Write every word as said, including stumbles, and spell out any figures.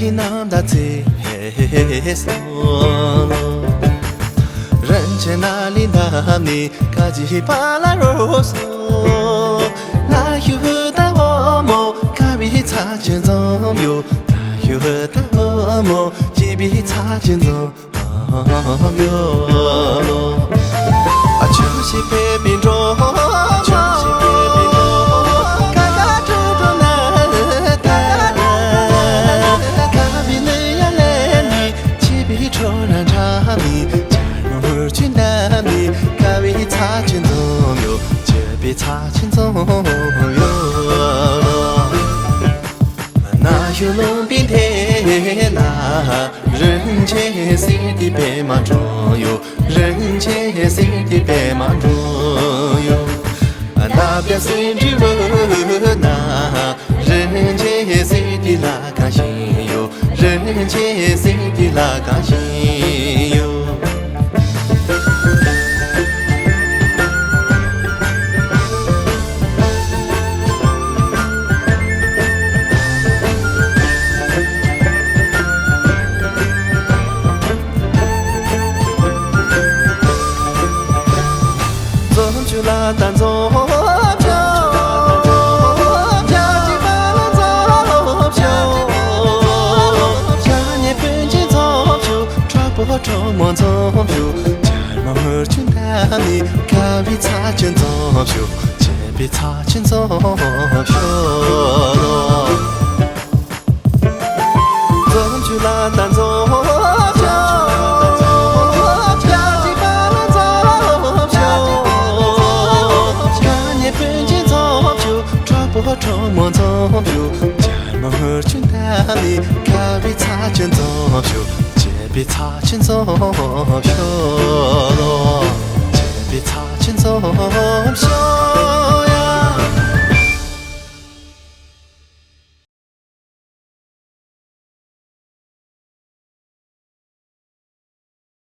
རྣམས་ལ་ཚེ་ཧེ་སོ། རིན་ཆེན་ནཱ་ལེནྡྲ་ནས་བཀའ་བརྒྱུད་པ་ལ་རོལ་སོ། ལ་ཤུ་ད་འོ་མོ་དགའ་བའི་ཚལ་ཆེན་འཛོམས་ཡོད། ལ་ཤུ་ད་འོ་མོ་སྐྱིད་པའི་ཚལ་ཆེན་འཛོམས་ཡོད། ཨ་ཆུ་ཞིག་ཕེབས་པའི་འགྲོ། ཆུ་ཞིག་ཕེབས་པའི་འགྲོ། ཀ་ཀ་ཀྲུ་ཀྲུ་ན་ད། ཀ་བའི་ནི་ཡ་ལེ་ནི། ཆི་བའི་ཁྲོ་ན་འདྲ་མི། ཇར་མ་མུར་ཆུ་འདྲ་མི། ཀ་བའི་ཚལ་ཆེན་འཛོམས་ཡོད། ཆི་བའི་ཚལ་ཆེན་འཛོམས་ཡོད། ན་ཡུ་ལུང་པའི་མཐིལ་ལ། རིན་ཆེན་གསེར་གྱི་པད་མ་དྲངས་ཡོད། རིན་ཆེན་གསེར་གྱི་པད་མ་དྲངས་ཡོད། ནགས་པའི་སེ་འབྲུ་བོ་ན། རིན་ཆེན་གསེར་གྱི་ལ་ཁང་བཞེངས་ཡོད། རིན་ཆེན་གསེར་གྱི་ལ་ཁང་བཞེངས་ཡོད། འཛོམས་ཤོག་ལ་ད་འཛོམས་ཤོག་ཕྱག་གཅིག་པ་ལ་འཛོམས་ཤོག་ཕྱག་ཉེ་སྤུན་མཆེད་འཛོམས་ཤོག་གྲོགས་པོ་གྲོགས་མོ་འཛོམས་ཤོག་ཇར་མ་མུར་ཆུ་འདྲ་མི། དགའ་བའི་ཚལ་ཆེན་འཛོམས་ཤོག་སྐྱིད་པའི་ཚལ་ཆེན་འཛོམས་ཤོག་འཛོམས་ཤོག་ལ་ད་འཛོམས་ཤོག་ཕྱག་གཅིག་པ་ལ་འཛོམས་ཤོག་ཕྱག་ཉེ་སྤུན་མཆེད་འཛོམས་ཤོག་གྲོགས་པོ་གྲོགས་མོ་འཛོམས་ཤོག་ཇར་མ་མུར་ཆུ་འདྲ་མི། དགའ་བའི་ཚལ་ཆེན་འཛོམས་ཤོག་སྐྱིད་པའི་ཚལ་ཆེན་འཛོམས་ཤོག་སྐྱིད་པའི་ཚལ་ཆེན་འཛོམས་ཤོག